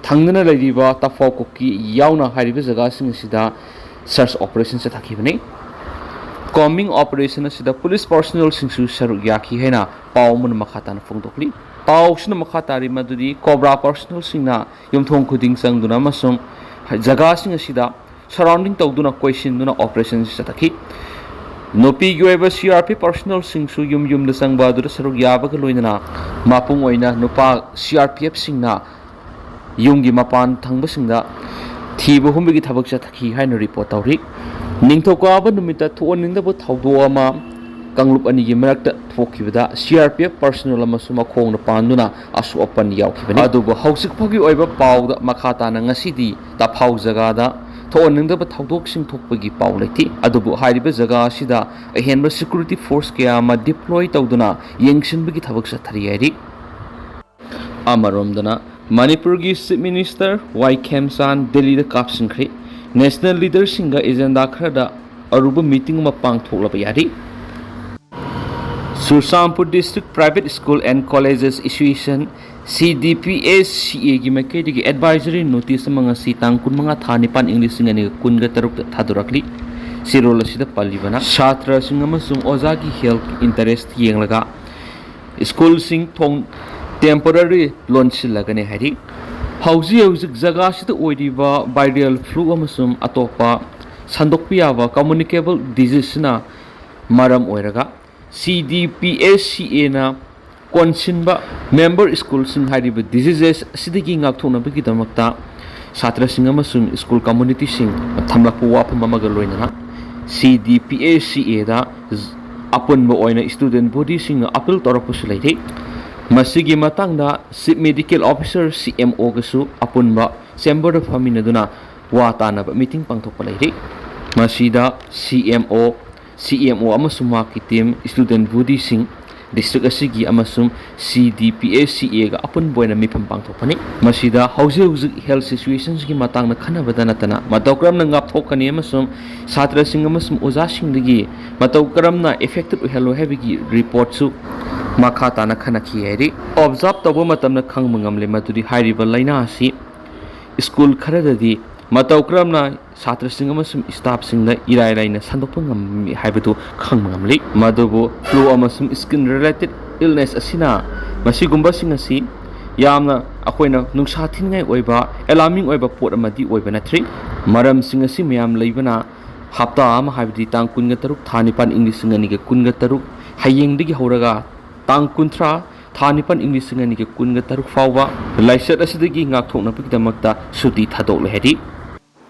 ꯊꯪꯅꯅ ꯂꯩꯔꯤꯕ ꯇꯥꯐꯥꯎ ꯀꯨꯀꯤ ꯌꯥꯎꯅ ꯍꯥꯏꯔꯤꯕ ꯖꯒꯥꯁꯤꯡ ꯑꯁꯤꯗ ꯁꯔꯆ ꯑꯣꯄꯔꯦꯁꯟ ꯆꯠꯊꯈꯤꯕꯅꯤ꯫ ꯀꯣꯝꯕꯤꯡ ꯑꯣꯄꯔꯦꯁꯟ ꯑꯁꯤꯗ ꯄꯨꯂꯤꯁ ꯄꯥꯔꯁꯣꯅꯦꯜꯁꯤꯡꯁꯨ ꯁꯔꯨꯛ ꯌꯥꯈꯤ ꯍꯥꯏꯅ ꯄꯥꯎ ꯑꯃꯅ ꯃꯈꯥ ꯇꯥꯅ ꯐꯣꯡꯗꯣꯛꯂꯤ꯫ ꯄꯥꯎꯁꯤꯅ ꯃꯈꯥ ꯇꯥꯔꯤ ꯃꯗꯨꯗꯤ ꯀꯣꯕ꯭ꯔꯥ ꯄꯥꯔꯁꯣꯅꯦꯜꯁꯤꯡꯅ ꯌꯨꯝꯊꯣꯡ ꯈꯨꯗꯤꯡ ꯆꯪꯗꯨꯅ ꯑꯃꯁꯨꯡ ꯖꯒꯥꯁꯤꯡ ꯑꯁꯤꯗ ꯁꯔꯥꯎꯟꯗꯤꯡ ꯇꯧꯗꯨꯅ ꯀꯣꯏꯁꯤꯟꯗꯨꯅ ꯑꯣꯄꯔꯦꯁꯟ ꯆꯠꯊꯈꯤ꯫ ꯅꯨꯄꯤꯒꯤ ꯑꯣꯏꯕ ꯁꯤ ꯑꯥꯔ ꯄꯤ ꯄꯥꯔꯁꯣꯅꯦꯜꯁꯤꯡꯁꯨ ꯌꯨꯝ ꯌꯨꯝꯗ ꯆꯪꯕ ꯑꯗꯨꯗ ꯁꯔꯨꯛ ꯌꯥꯕꯒ ꯂꯣꯏꯅꯅ ꯃꯄꯨꯡ ꯑꯣꯏꯅ ꯅꯨꯄꯥ ꯁꯤ ꯑꯥꯔ ꯄꯤ ꯑꯦꯐꯁꯤꯡꯅ ꯌꯨꯝꯒꯤ ꯃꯄꯥꯟ ꯊꯪꯕꯁꯤꯡꯗ ꯊꯤꯕ ꯍꯨꯝꯕꯒꯤ ꯊꯕꯛ ꯆꯠꯊꯈꯤ ꯍꯥꯏꯅ ꯔꯤꯄꯣꯔꯠ ꯇꯧꯔꯤ꯫ ꯅꯤꯡꯊꯧꯀꯥꯕ ꯅꯨꯃꯤꯠꯇ ꯊꯣꯛꯍꯟꯅꯤꯡꯗꯕ ꯊꯧꯗꯣꯛ ꯑꯃ ꯀꯥꯡꯂꯨꯞ ꯑꯅꯤꯒꯤ ꯃꯔꯛꯇ ꯊꯣꯛꯈꯤꯕꯗ ꯁꯤ ꯑꯥꯔ ꯄꯤ ꯑꯦꯐ ꯄꯥꯔꯁꯣꯅꯦꯜ ꯑꯃꯁꯨ ꯃꯈꯣꯡꯅ ꯄꯥꯟꯗꯨꯅ ꯑꯁꯣꯛ ꯑꯄꯟ ꯌꯥꯎꯈꯤꯕꯅꯤ꯫ ꯑꯗꯨꯕꯨ ꯍꯧꯖꯤꯛ ꯐꯥꯎꯒꯤ ꯑꯣꯏꯕ ꯄꯥꯎꯗ ꯃꯈꯥ ꯇꯥꯅ ꯉꯁꯤꯗꯤ ꯇꯥꯐꯥꯎ ꯖꯒꯥꯗ ꯊꯣꯛꯍꯟꯅꯤꯡꯗꯕ ꯊꯧꯗꯣꯛꯁꯤꯡ ꯊꯣꯛꯄꯒꯤ ꯄꯥꯎ ꯂꯩꯇꯦ꯫ ꯑꯗꯨꯕꯨ ꯍꯥꯏꯔꯤꯕ ꯖꯒꯥ ꯑꯁꯤꯗ ꯑꯍꯦꯟꯕ ꯁꯦꯀ꯭ꯌꯨꯔꯤꯇꯤ ꯐꯣꯔꯁ ꯀꯌꯥ ꯑꯃ ꯗꯤꯄ꯭ꯂꯣꯏ ꯇꯧꯗꯨꯅ ꯌꯦꯡꯁꯤꯟꯕꯒꯤ ꯊꯕꯛ ꯆꯠꯊꯔꯤ ꯍꯥꯏꯔꯤ꯫ ꯑꯃꯔꯣꯝꯗꯅ ꯃꯅꯤꯄꯨꯔꯒꯤ ꯆꯤꯐ ꯃꯤꯅꯤꯁꯇꯔ ꯋꯥꯏ ꯈꯦꯝꯆꯥꯟ ꯗꯤꯜꯂꯤꯗ ꯀꯥꯞꯁꯤꯟꯈ꯭ꯔꯦ꯫ ꯅꯦꯁꯅꯦꯜ ꯂꯤꯗꯔꯁꯤꯡꯒ ꯑꯦꯖꯦꯟꯗꯥ ꯈꯔꯗ ꯑꯔꯨꯕ ꯃꯤꯇꯤꯡ ꯑꯃ ꯄꯥꯡꯊꯣꯛꯂꯕ ꯌꯥꯔꯤ꯫ Churachandpur district private school and colleges association CDPHCAꯒꯤ ꯃꯥꯏꯀꯩꯗꯒꯤ advisory notice ꯑꯃ ꯉꯁꯤ ꯇꯥꯡ ꯀꯨꯟꯃꯉꯥ ꯊꯥ ꯅꯤꯄꯥꯟ ꯏꯪ ꯂꯤꯁꯤꯡ ꯑꯅꯤꯒ ꯀꯨꯟꯒ ꯇꯔꯨꯛꯇ ꯊꯥꯗꯣꯔꯛꯂꯤ꯫ ꯆꯦꯔꯣꯜ ꯑꯁꯤꯗ ꯄꯜꯂꯤꯕꯅ ꯁꯥꯇ꯭ꯔꯁꯤꯡ ꯑꯃꯁꯨꯡ ꯑꯣꯖꯥꯒꯤ health interest ꯌꯦꯡꯂꯒ ꯁ꯭ꯀꯨꯜꯁꯤꯡ ꯊꯣꯡ temporary ꯂꯣꯟꯁꯤꯜꯂꯒꯅꯤ ꯍꯥꯏꯔꯤ꯫ ꯍꯧꯖꯤꯛ ꯍꯧꯖꯤꯛ ꯖꯒꯥꯁꯤꯗ ꯑꯣꯏꯔꯤꯕ viral flu ꯑꯃꯁꯨꯡ ꯑꯇꯣꯞꯄ ꯁꯟꯗꯣꯛꯄ ꯌꯥꯕ communicable diseaseꯁꯤꯅ ꯃꯔꯝ ꯑꯣꯏꯔꯒ CDPHCAꯅ ꯀꯣꯟꯁꯤꯟꯕ member ꯁ꯭ꯀꯨꯜꯁꯤꯡ ꯍꯥꯏꯔꯤꯕ diseases ꯑꯁꯤꯗꯒꯤ ꯉꯥꯛꯊꯣꯛꯅꯕꯒꯤꯗꯃꯛꯇ ꯁꯥꯇ꯭ꯔꯁꯤꯡ ꯑꯃꯁꯨꯡ ꯁ꯭ꯀꯨꯜ communityꯁꯤꯡ ꯊꯝꯂꯛꯄ ꯋꯥꯐꯝ ꯑꯃꯒ ꯂꯣꯏꯅꯅ CDPHCAꯗ ꯑꯄꯨꯟꯕ ꯑꯣꯏꯅ student bodyꯁꯤꯡꯅ appeal ꯇꯧꯔꯛꯄꯁꯨ ꯂꯩꯔꯤ꯫ ꯃꯁꯤꯒꯤ ꯃꯇꯥꯡꯗ Chief Medical Officer, CMOꯒꯁꯨ ꯑꯄꯨꯟꯕ chamberꯗ ꯐꯝꯃꯤꯟꯅꯗꯨꯅ ꯋꯥ ꯇꯥꯅꯕ meeting ꯄꯥꯡꯊꯣꯛꯄ ꯂꯩꯔꯤ꯫ ꯃꯁꯤꯗ CMO, CMO ꯑꯃꯁꯨꯡ ꯃꯍꯥꯛꯀꯤ team, student bodyꯁꯤꯡ, district ꯑꯁꯤꯒꯤ ꯑꯃꯁꯨꯡ CDPHCAꯒ ꯑꯄꯨꯟꯕ ꯑꯣꯏꯅ ꯃꯤꯐꯝ ꯄꯥꯡꯊꯣꯛꯄꯅꯤ꯫ ꯃꯁꯤꯗ ꯍꯧꯖꯤꯛ ꯍꯧꯖꯤꯛ health situationꯒꯤ ꯃꯇꯥꯡꯗ ꯈꯟꯅꯕꯗ ꯅꯠꯇꯅ ꯃꯇꯧ ꯀꯔꯝꯅ ꯉꯥꯛꯊꯣꯛꯀꯅꯤ ꯑꯃꯁꯨꯡ ꯁꯥꯇ꯭ꯔꯁꯤꯡ ꯑꯃꯁꯨꯡ ꯑꯣꯖꯥꯁꯤꯡꯗꯒꯤ ꯃꯇꯧ ꯀꯔꯝꯅ affected ꯑꯣꯏꯍꯜꯂꯣꯏ ꯍꯥꯏꯕꯒꯤ reportꯁꯨ ꯃꯈꯥ ꯇꯥꯅ ꯈꯟꯅꯈꯤ ꯍꯥꯏꯔꯤ꯫ Observe ꯇꯧꯕ ꯃꯇꯝꯗ ꯈꯪꯕ ꯉꯝꯂꯦ ꯃꯗꯨꯗꯤ ꯍꯥꯏꯔꯤꯕ ꯂꯥꯏꯅꯥ ꯑꯁꯤ ꯁ꯭ꯀꯨꯜ ꯈꯔꯗꯗꯤ ꯃꯇꯧ ꯀꯔꯝꯅ ꯁꯥꯇ꯭ꯔꯁꯤꯡ ꯑꯃꯁꯨꯡ staffꯁꯤꯡꯗ ꯏꯔꯥꯏ ꯂꯥꯏꯅ ꯁꯟꯗꯣꯛꯄ ꯉꯝꯃꯤ ꯍꯥꯏꯕꯗꯨ ꯈꯪꯕ ꯉꯝꯂꯤ꯫ ꯃꯗꯨꯕꯨ flu ꯑꯃꯁꯨꯡ skin related illness ꯑꯁꯤꯅ ꯃꯁꯤꯒꯨꯝꯕꯁꯤꯡ ꯑꯁꯤ ꯌꯥꯝꯅ ꯑꯩꯈꯣꯏꯅ ꯅꯨꯡꯁꯥ ꯊꯤꯅꯤꯡꯉꯥꯏ ꯑꯣꯏꯕ, alarming ꯑꯣꯏꯕ ꯄꯣꯠ ꯑꯃꯗꯤ ꯑꯣꯏꯕ ꯅꯠꯇ꯭ꯔꯤ꯫ ꯃꯔꯝꯁꯤꯡ ꯑꯁꯤ ꯃꯌꯥꯝ ꯂꯩꯕꯅ ꯍꯞꯇꯥ ꯑꯃ, ꯍꯥꯏꯕꯗꯤ ꯇꯥꯡ ꯀꯨꯟꯒ ꯇꯔꯨꯛ ꯊꯥ ꯅꯤꯄꯥꯟ ꯏꯪ ꯂꯤꯁꯤꯡ ꯑꯅꯤꯒ ꯀꯨꯟꯒ ꯇꯔꯨꯛ, ꯍꯌꯦꯡꯗꯒꯤ ꯍꯧꯔꯒ ꯇꯥꯡ ꯀꯨꯟꯊ꯭ꯔꯥ ꯊꯥ ꯅꯤꯄꯥꯟ ꯏꯪ ꯂꯤꯁꯤꯡ ꯑꯅꯤꯒ ꯀꯨꯟꯒ ꯇꯔꯨꯛ ꯐꯥꯎꯕ ꯂꯥꯏꯆꯠ ꯑꯁꯤꯗꯒꯤ ꯉꯥꯛꯊꯣꯛꯅꯕꯒꯤꯗꯃꯛꯇ ꯁꯨꯇꯤ ꯊꯥꯗꯣꯛꯂꯦ ꯍꯥꯏꯔꯤ꯫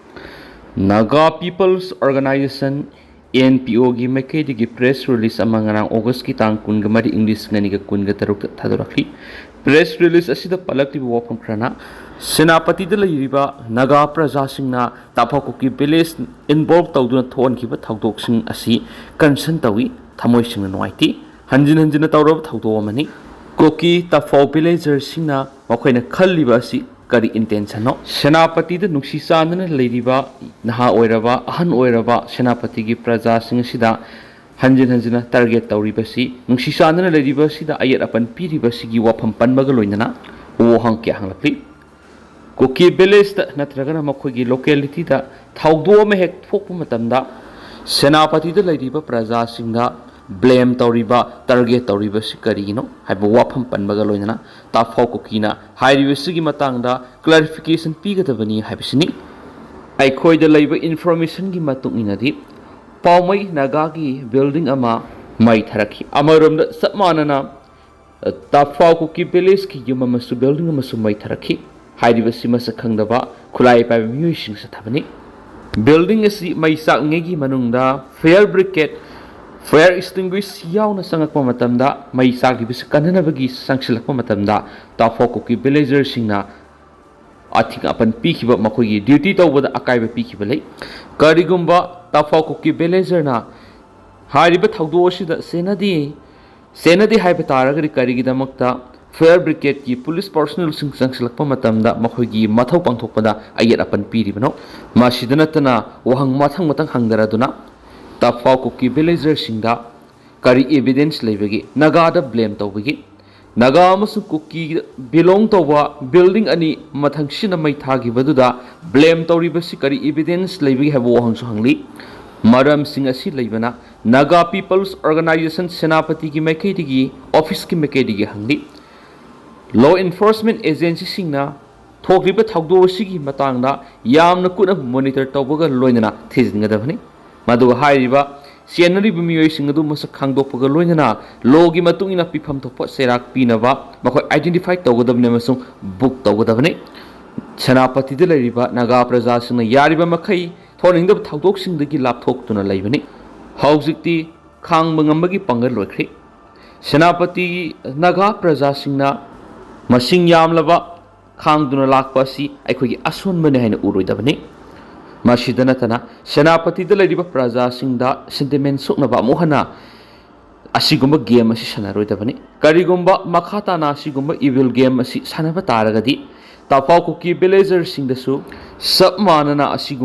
Naga People's Organization, NPOꯒꯤ ꯃꯥꯏꯀꯩꯗꯒꯤ press release ꯑꯃ ꯉꯔꯥꯡ Augustꯀꯤ ꯇꯥꯡ ꯀꯨꯟꯒ ꯃꯔꯤ ꯏꯪ ꯂꯤꯁꯤꯡ ꯑꯅꯤꯒ ꯀꯨꯟꯒ ꯇꯔꯨꯛꯇ ꯊꯥꯗꯣꯔꯛꯂꯤ꯫ Press release ꯑꯁꯤꯗ ꯄꯜꯂꯛꯂꯤꯕ ꯋꯥꯐꯝ ꯈꯔꯅ, ꯁꯦꯅꯥꯄꯇꯤꯗ ꯂꯩꯔꯤꯕ ꯅꯥꯒꯥ ꯄ꯭ꯔꯖꯥꯁꯤꯡꯅ ꯇꯥꯐꯥꯀꯨꯀꯤ village involve ꯇꯧꯗꯨꯅ ꯊꯣꯛꯍꯟꯈꯤꯕ ꯊꯧꯗꯣꯛꯁꯤꯡ ꯑꯁꯤ condemn ꯇꯧꯏ, ꯊꯃꯣꯏ ꯁꯦꯡꯅ ꯅꯨꯡꯉꯥꯏꯇꯦ꯫ ꯍꯟꯖꯤꯟ ꯍꯟꯖꯤꯟꯅ ꯇꯧꯔꯕ ꯊꯧꯗꯣꯛ ꯑꯃꯅꯤ꯫ ꯀꯨꯀꯤ ꯇꯥꯐꯥꯎ villagerꯁꯤꯡꯅ ꯃꯈꯣꯏꯅ ꯈꯜꯂꯤꯕ ꯑꯁꯤ ꯀꯔꯤ intentionꯅꯣ? ꯁꯦꯅꯥꯄꯇꯤꯗ ꯅꯨꯡꯁꯤ ꯆꯥꯟꯅꯅ ꯂꯩꯔꯤꯕ ꯅꯍꯥ ꯑꯣꯏꯔꯕ, ꯑꯍꯟ ꯑꯣꯏꯔꯕ ꯁꯦꯅꯥꯄꯇꯤꯒꯤ ꯄ꯭ꯔꯖꯥꯁꯤꯡ ꯑꯁꯤꯗ ꯍꯟꯖꯤꯟ ꯍꯟꯖꯤꯟꯅ ꯇꯥꯔꯒꯦꯠ ꯇꯧꯔꯤꯕꯁꯤ, ꯅꯨꯡꯁꯤ ꯆꯥꯟꯅꯅ ꯂꯩꯔꯤꯕꯁꯤꯗ ꯑꯌꯦꯠ ꯑꯄꯟ ꯄꯤꯔꯤꯕꯁꯤꯒꯤ ꯋꯥꯐꯝ ꯄꯟꯕꯒ ꯂꯣꯏꯅꯅ ꯋꯥꯍꯪ ꯀꯌꯥ ꯍꯪꯂꯛꯂꯤ꯫ ꯀꯨꯀꯤ ꯚꯤꯂꯦꯖꯇ ꯅꯠꯇ꯭ꯔꯒꯅ ꯃꯈꯣꯏꯒꯤ ꯂꯣꯀꯦꯂꯤꯇꯤꯗ ꯊꯧꯗꯣꯛ ꯑꯃ ꯍꯦꯛ ꯊꯣꯛꯄ ꯃꯇꯝꯗ ꯁꯦꯅꯥꯄꯇꯤꯗ ꯂꯩꯔꯤꯕ ꯄ꯭ꯔꯖꯥꯁꯤꯡꯗ ꯕ꯭ꯂꯦꯝ ꯇꯧꯔꯤꯕ, ꯇꯥꯔꯒꯦꯠ ꯇꯧꯔꯤꯕꯁꯤ ꯀꯔꯤꯒꯤꯅꯣ ꯍꯥꯏꯕ ꯋꯥꯐꯝ ꯄꯟꯕꯒ ꯂꯣꯏꯅꯅ ꯇꯥꯐꯥꯎ ꯀꯨꯀꯤꯅ ꯍꯥꯏꯔꯤꯕꯁꯤꯒꯤ ꯃꯇꯥꯡꯗ ꯀ꯭ꯂꯥꯔꯤꯐꯤꯀꯦꯁꯟ ꯄꯤꯒꯗꯕꯅꯤ ꯍꯥꯏꯕꯁꯤꯅꯤ꯫ ꯑꯩꯈꯣꯏꯗ ꯂꯩꯕ ꯏꯟꯐꯣꯔꯃꯦꯁꯟꯒꯤ ꯃꯇꯨꯡ ꯏꯟꯅꯗꯤ, ꯄꯥꯎꯃꯩ ꯅꯥꯒꯥꯒꯤ ꯕꯤꯜꯗꯤꯡ ꯑꯃ ꯃꯩ ꯊꯥꯔꯛꯈꯤ꯫ ꯑꯃꯔꯣꯝꯗ ꯆꯞ ꯃꯥꯟꯅꯅ ꯇꯥꯐꯥꯎ ꯀꯨꯀꯤ ꯚꯤꯂꯦꯖꯀꯤ ꯌꯨꯝ ꯑꯃꯁꯨ, ꯕꯤꯜꯗꯤꯡ ꯑꯃꯁꯨ ꯃꯩ ꯊꯥꯔꯛꯈꯤ꯫ ꯍꯥꯏꯔꯤꯕꯁꯤ ꯃꯁꯛ ꯈꯪꯗꯕ ꯈꯨꯠꯂꯥꯏ ꯄꯥꯏꯕ ꯃꯤꯑꯣꯏꯁꯤꯡ ꯆꯠꯊꯕꯅꯤ꯫ ꯕꯤꯜꯗꯤꯡ ꯑꯁꯤ ꯃꯩ ꯆꯥꯛꯂꯤꯉꯩꯒꯤ ꯃꯅꯨꯡꯗ ꯐꯥꯌꯔ ꯕ꯭ꯔꯤꯒꯦꯗ, ꯐꯥꯌꯔ ꯑꯦꯛꯁꯇꯤꯡꯒ꯭ꯋꯤꯁ ꯌꯥꯎꯅ ꯆꯪꯂꯛꯄ ꯃꯇꯝꯗ, ꯃꯩ ꯆꯥꯛꯂꯤꯕꯁꯤ ꯀꯟꯅꯅꯕꯒꯤ ꯆꯪꯁꯤꯜꯂꯛꯄ ꯃꯇꯝꯗ, ꯇꯥꯐꯥꯎ ꯀꯨꯀꯤ ꯚꯤꯂꯦꯖꯔꯁꯤꯡꯅ ꯑꯊꯤꯡ ꯑꯄꯟ ꯄꯤꯈꯤꯕ, ꯃꯈꯣꯏꯒꯤ ꯗ꯭ꯌꯨꯇꯤ ꯇꯧꯕꯗ ꯑꯀꯥꯏꯕ ꯄꯤꯈꯤꯕ ꯂꯩ꯫ ꯀꯔꯤꯒꯨꯝꯕ ꯇꯥꯐꯥꯎ ꯀꯨꯀꯤ ꯚꯤꯂꯦꯖꯔꯅ ꯍꯥꯏꯔꯤꯕ ꯊꯧꯗꯣꯛ ꯑꯁꯤꯗ ꯆꯦꯟꯅꯗꯦ, ꯆꯦꯟꯅꯗꯦ ꯍꯥꯏꯕ ꯇꯥꯔꯒꯗꯤ, ꯀꯔꯤꯒꯤꯗꯃꯛꯇ ꯐꯥꯌꯔ ꯕ꯭ꯔꯤꯒꯦꯗꯀꯤ ꯄꯨꯂꯤꯁ ꯄꯥꯔꯁꯣꯅꯦꯜꯁꯤꯡ ꯆꯪꯁꯤꯜꯂꯛꯄ ꯃꯇꯝꯗ ꯃꯈꯣꯏꯒꯤ ꯃꯊꯧ ꯄꯥꯡꯊꯣꯛꯄꯗ ꯑꯌꯦꯠ ꯑꯄꯟ ꯄꯤꯔꯤꯕꯅꯣ? ꯃꯁꯤꯗ ꯅꯠꯇꯅ ꯋꯥꯍꯪ ꯃꯊꯪ ꯃꯊꯪ ꯍꯪꯗꯔꯗꯨꯅ ꯇꯥꯐꯥꯎ ꯀꯨꯀꯤ ꯚꯤꯂꯦꯖꯔꯁꯤꯡꯗ ꯀꯔꯤ ꯑꯦꯚꯤꯗꯦꯟꯁ ꯂꯩꯕꯒꯦ ꯅꯥꯒꯥꯗ ꯕ꯭ꯂꯦꯝ ꯇꯧꯕꯒꯤ? ꯅꯥꯒꯥ ꯑꯃꯁꯨꯡ ꯀꯨꯀꯤ ꯕꯤꯂꯣꯡ ꯇꯧꯕ ꯕꯤꯜꯗꯤꯡ ꯑꯅꯤ ꯃꯊꯪꯁꯤꯅ ꯃꯩ ꯊꯥꯈꯤꯕꯗꯨꯗ ꯕ꯭ꯂꯦꯝ ꯇꯧꯔꯤꯕꯁꯤ ꯀꯔꯤ ꯑꯦꯚꯤꯗꯦꯟꯁ ꯂꯩꯕꯒꯦ ꯍꯥꯏꯕ ꯋꯥꯍꯪꯁꯨ ꯍꯪꯂꯤ꯫ ꯃꯔꯝꯁꯤꯡ ꯑꯁꯤ ꯂꯩꯕꯅ ꯅꯥꯒꯥ ꯄꯤꯄꯜꯁ ꯑꯣꯔꯒꯅꯥꯏꯖꯦꯁꯟ ꯁꯦꯅꯥꯄꯇꯤꯒꯤ ꯃꯥꯏꯀꯩꯗꯒꯤ, ꯑꯣꯐꯤꯁꯀꯤ ꯃꯥꯏꯀꯩꯗꯒꯤ ꯍꯪꯂꯤ꯫ ꯂꯣ ꯏꯟꯐꯣꯔꯁꯃꯦꯟ ꯑꯦꯖꯦꯟꯁꯤꯁꯤꯡꯅ ꯊꯣꯛꯂꯤꯕ ꯊꯧꯗꯣꯛ ꯑꯁꯤꯒꯤ ꯃꯇꯥꯡꯗ ꯌꯥꯝꯅ ꯀꯨꯞꯅ ꯃꯣꯅꯤꯇꯔ ꯇꯧꯕꯒ ꯂꯣꯏꯅꯅ ꯊꯤꯖꯤꯟꯒꯗꯕꯅꯤ꯫ ꯃꯗꯨꯒ ꯍꯥꯏꯔꯤꯕ ꯆꯦꯟꯅꯔꯤꯕ ꯃꯤꯑꯣꯏꯁꯤꯡ ꯑꯗꯨ ꯃꯁꯛ ꯈꯪꯗꯣꯛꯄꯒ ꯂꯣꯏꯅꯅ ꯂꯣꯒꯤ ꯃꯇꯨꯡ ꯏꯟꯅ ꯄꯤꯐꯝ ꯊꯣꯛꯄ ꯆꯩꯔꯥꯛ ꯄꯤꯅꯕ ꯃꯈꯣꯏ ꯑꯥꯏꯗꯦꯟꯇꯤꯐꯥꯏ ꯇꯧꯒꯗꯕꯅꯤ ꯑꯃꯁꯨꯡ ꯕꯨꯛ ꯇꯧꯒꯗꯕꯅꯤ꯫ ꯁꯦꯅꯥꯄꯇꯤꯗ ꯂꯩꯔꯤꯕ ꯅꯥꯒꯥ ꯄ꯭ꯔꯖꯥꯁꯤꯡꯅ ꯌꯥꯔꯤꯕ ꯃꯈꯩ ꯊꯣꯛꯍꯟꯅꯤꯡꯗꯕ ꯊꯧꯗꯣꯛꯁꯤꯡꯗꯒꯤ ꯂꯥꯞꯊꯣꯛꯇꯨꯅ ꯂꯩꯕꯅꯤ꯫ ꯍꯧꯖꯤꯛꯇꯤ ꯈꯥꯡꯕ ꯉꯝꯕꯒꯤ ꯄꯥꯡꯒꯜ ꯂꯣꯏꯈ꯭ꯔꯦ꯫ ꯁꯦꯅꯥꯄꯇꯤꯒꯤ ꯅꯥꯒꯥ ꯄ꯭ꯔꯖꯥꯁꯤꯡꯅ ꯃꯁꯤꯡ ꯌꯥꯝꯂꯕ ꯈꯥꯡꯗꯨꯅ ꯂꯥꯛꯄ ꯑꯁꯤ ꯑꯩꯈꯣꯏꯒꯤ ꯑꯁꯣꯟꯕꯅꯤ ꯍꯥꯏꯅ ꯎꯔꯣꯏꯗꯕꯅꯤ꯫ ꯃꯁꯤꯗ ꯅꯠꯇꯅ ꯁꯦꯅꯥꯄꯇꯤꯗ ꯂꯩꯔꯤꯕ ꯄ꯭ꯔꯖꯥꯁꯤꯡꯗ ꯁꯦꯟꯇꯤꯃꯦꯟ ꯁꯣꯛꯅꯕ ꯑꯃꯨꯛ ꯍꯟꯅ ꯑꯁꯤꯒꯨꯝꯕ ꯒꯦꯝ ꯑꯁꯤ ꯁꯥꯟꯅꯔꯣꯏꯗꯕꯅꯤ꯫ ꯀꯔꯤꯒꯨꯝꯕ ꯃꯈꯥ ꯇꯥꯅ ꯑꯁꯤꯒꯨꯝꯕ ꯏꯚꯤꯜ ꯒꯦꯝ ꯑꯁꯤ ꯁꯥꯟꯅꯕ ꯇꯥꯔꯒꯗꯤ, ꯇꯥꯐꯥꯎ ꯀꯨꯀꯤ ꯚꯤꯂꯦꯖꯔꯁꯤꯡꯗꯁꯨ ꯆꯞ ꯃꯥꯟꯅꯅ ꯑꯁꯤꯒꯨꯝꯕ